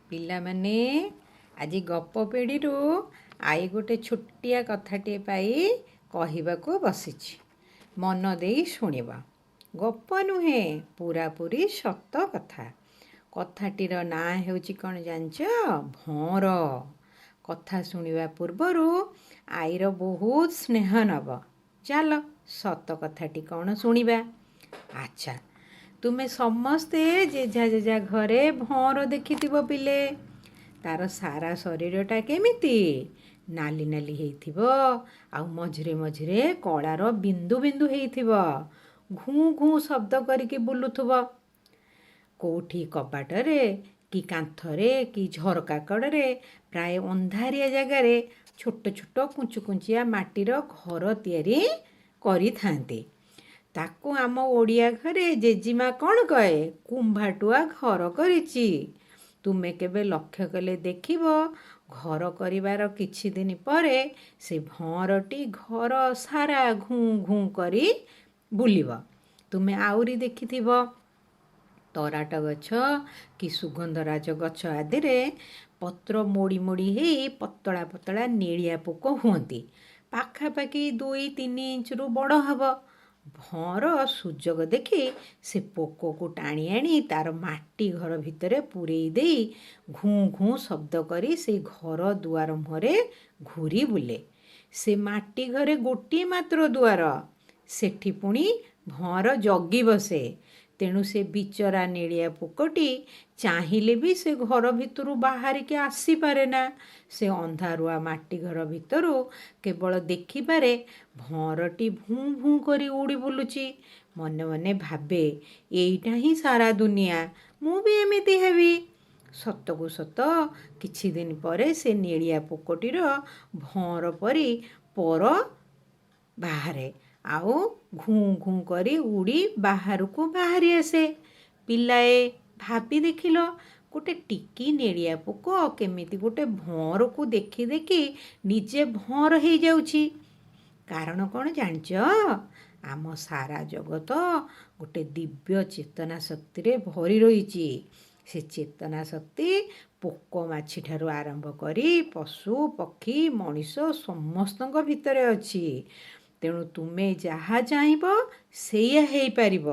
ପିଲାମାନେ, ଆଜି ଗପ ପେଡ଼ିରୁ ଆଈ ଗୋଟେ ଛୋଟିଆ କଥାଟିଏ ପାଇ କହିବାକୁ ବସିଛି, ମନ ଦେଇ ଶୁଣିବ। ଗପ ନୁହେଁ, ପୁରାପୁରି ସତ କଥା। କଥାଟିର ନାଁ ହେଉଛି କ'ଣ ଜାଣିଛ? ଭଅଁର। କଥା ଶୁଣିବା ପୂର୍ବରୁ ଆଈର ବହୁତ ସ୍ନେହ ନେବ। ଚାଲ, ସତ କଥାଟି କ'ଣ ଶୁଣିବା। ଆଚ୍ଛା, ତୁମେ ସମସ୍ତେ ଯେଝା ଯେଝା ଘରେ ଭଅଁର ଦେଖିଥିବ ପିଲେ। ତାର ସାରା ଶରୀରଟା କେମିତି ନାଲି ନାଲି ହେଇଥିବ, ଆଉ ମଝିରେ ମଝିରେ କଳାର ବିନ୍ଦୁ ବିନ୍ଦୁ ହେଇଥିବ। ଘୁଁ ଘୁଁ ଶବ୍ଦ କରିକି ବୁଲୁଥିବ। କେଉଁଠି କବାଟରେ କି କାନ୍ଥରେ କି ଝରକା କଡ଼ରେ, ପ୍ରାୟ ଅନ୍ଧାରିଆ ଜାଗାରେ ଛୋଟ ଛୋଟ କୁଞ୍ଚୁ କୁଞ୍ଚିଆ ମାଟିର ଘର ତିଆରି କରିଥାନ୍ତି। ତାକୁ ଆମ ଓଡ଼ିଆ ଘରେ ଜେଜିମା କ'ଣ କହେ? କୁମ୍ଭାଟୁଆ ଘର କରିଛି। ତୁମେ କେବେ ଲକ୍ଷ୍ୟ କଲେ ଦେଖିବ, ଘର କରିବାର କିଛି ଦିନ ପରେ ସେ ଭଅଁରଟି ଘର ସାରା ଘୁଁ ଘୁଁ କରି ବୁଲିବ। ତୁମେ ଆହୁରି ଦେଖିଥିବ, ତରାଟ ଗଛ କି ସୁଗନ୍ଧରାଜ ଗଛ ଆଦିରେ ପତ୍ର ମୋଡ଼ି ମୋଡ଼ି ହେଇ ପତଳା ପତଳା ନେଳିଆ ପୋକ ହୁଅନ୍ତି। ପାଖାପାଖି 2-3 ଇଞ୍ଚରୁ ବଡ଼ ହେବ। ଭଅଁର ସୁଯୋଗ ଦେଖି ସେ ପୋକକୁ ଟାଣି ଆଣି ତାର ମାଟି ଘର ଭିତରେ ପୂରେଇ ଦେଇ ଘୁଁ ଘୁଁ ଶବ୍ଦ କରି ସେଇ ଘର ଦୁଆର ମୁହଁରେ ଘୂରି ବୁଲେ। ସେ ମାଟି ଘରେ ଗୋଟିଏ ମାତ୍ର ଦୁଆର, ସେଠି ପୁଣି ଭଅଁର ଜଗି ବସେ। ତେଣୁ ସେ ବିଚରା ନେଳିଆ ପୋକଟି ଚାହିଁଲେ ବି ସେ ଘର ଭିତରୁ ବାହାରିକି ଆସିପାରେ ନା। ସେ ଅନ୍ଧାରୁଆ ମାଟି ଘର ଭିତରୁ କେବଳ ଦେଖିପାରେ ଭଅଁରଟି ଭୁଁ ଭୁଁ କରି ଉଡ଼ି ବୁଲୁଛି। ମନେ ମନେ ଭାବେ, ଏଇଟା ହିଁ ସାରା ଦୁନିଆ, ମୁଁ ବି ଏମିତି ହେବି। ସତକୁ ସତ କିଛି ଦିନ ପରେ ସେ ନେଳିଆ ପୋକଟିର ଭଅଁର ପରି ପର ବାହାରେ, ଆଉ ଘୁଁ ଘୁଁ କରି ଉଡ଼ି ବାହାରକୁ ବାହାରି ଆସେ। ପିଲାଏ, ଭାବି ଦେଖିଲ, ଗୋଟେ ଟିକି ନେଳିଆ ପୋକ କେମିତି ଗୋଟେ ଭଅଁରକୁ ଦେଖି ଦେଖି ନିଜେ ଭଅଁର ହେଇଯାଉଛି। କାରଣ କ'ଣ ଜାଣିଛ? ଆମ ସାରା ଜଗତ ଗୋଟେ ଦିବ୍ୟ ଚେତନା ଶକ୍ତିରେ ଭରି ରହିଛି। ସେ ଚେତନା ଶକ୍ତି ପୋକ ମାଛି ଠାରୁ ଆରମ୍ଭ କରି ପଶୁ ପକ୍ଷୀ ମଣିଷ ସମସ୍ତଙ୍କ ଭିତରେ ଅଛି। ତେଣୁ ତୁମେ ଯାହା ଚାହିଁବ ସେଇଆ ହେଇପାରିବ।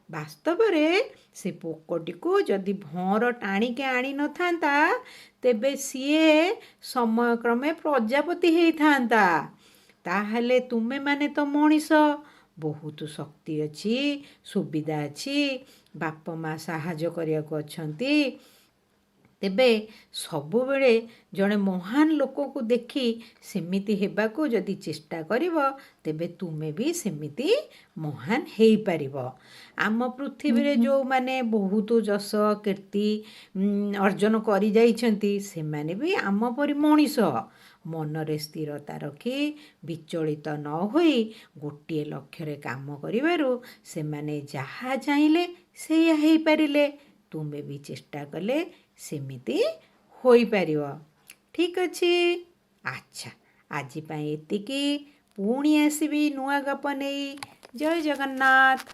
ବାସ୍ତବରେ ସେ ପୋକଟିକୁ ଯଦି ଭଅଁର ଟାଣିକି ଆଣିନଥାନ୍ତା, ତେବେ ସିଏ ସମୟକ୍ରମେ ପ୍ରଜାପତି ହେଇଥାନ୍ତା। ତାହେଲେ ତୁମେମାନେ ତ ମଣିଷ, ବହୁତ ଶକ୍ତି ଅଛି, ସୁବିଧା ଅଛି, ବାପ ମା ସାହାଯ୍ୟ କରିବାକୁ ଅଛନ୍ତି। ତେବେ ସବୁବେଳେ ଜଣେ ମହାନ ଲୋକକୁ ଦେଖି ସେମିତି ହେବାକୁ ଯଦି ଚେଷ୍ଟା କରିବ, ତେବେ ତୁମେ ବି ସେମିତି ମହାନ ହେଇପାରିବ। ଆମ ପୃଥିବୀରେ ଯେଉଁମାନେ ବହୁତ ଯଶ କୀର୍ତ୍ତି ଅର୍ଜନ କରିଯାଇଛନ୍ତି, ସେମାନେ ବି ଆମ ପରି ମଣିଷ। ମନରେ ସ୍ଥିରତା ରଖି ବିଚଳିତ ନ ହୋଇ ଗୋଟିଏ ଲକ୍ଷ୍ୟରେ କାମ କରିବାରୁ ସେମାନେ ଯାହା ଚାହିଁଲେ ସେଇଆ ହେଇପାରିଲେ। ତୁମେ ବି ଚେଷ୍ଟା କଲେ ସେମିତି ହୋଇପାରିବ। ଠିକ୍ ଅଛି? ଆଚ୍ଛା, ଆଜି ପାଇଁ ଏତିକି। ପୁଣି ଆସିବି ନୂଆ ଗପ ନେଇ। ଜୟ ଜଗନ୍ନାଥ।